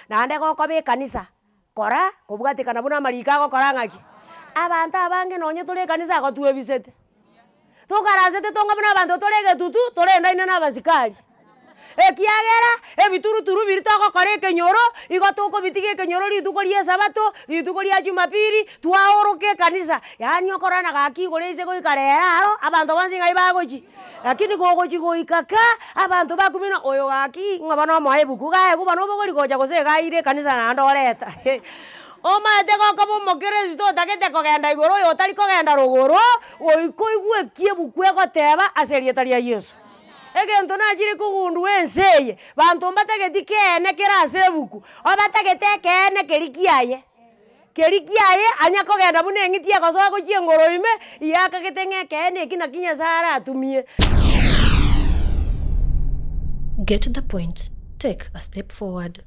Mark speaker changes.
Speaker 1: Naende gokoba ekanisa, kora kobwatekana buna amariko agokora ng'aki? Abanto abange nonye tore ekanisa igo twebisete. Tokaransete tonga buna abanto tore egetutu, torendaine na abasikari. Ekiagera, ebituruturu biria togokora ekenyoro, igo tokobitiga ekenyoro rituko ria esabato, rituko ria jumapili, twaoroka ekanisa, yaani okorana gaki igoro ase goika rero aro, abanto bonsi ng'ai bagochia. Lakini gogochia goika ka, abanto bakumina oyo gaki ng'a bono omoe ebuku, gaegwa bono obogori gocha gose iga aire ekanisa naende oreta Omanyete gokoba omokristo otagete kogenda igoro oyo otari kogenda rogoro, goika oigwe eki ebuku egoteba ase erieta ria Yeso. Egento nachire kogundua ense eye, banto mbatageti keene kere ase ebuku, obatagete ekeene keria kiaye. Keria kiaye anya kogenda buna eng'iti egosoa gochia engoro ime, yakagete ng'a ekeene eki naki Nyasae aratumie.
Speaker 2: Get the point, take a step forward.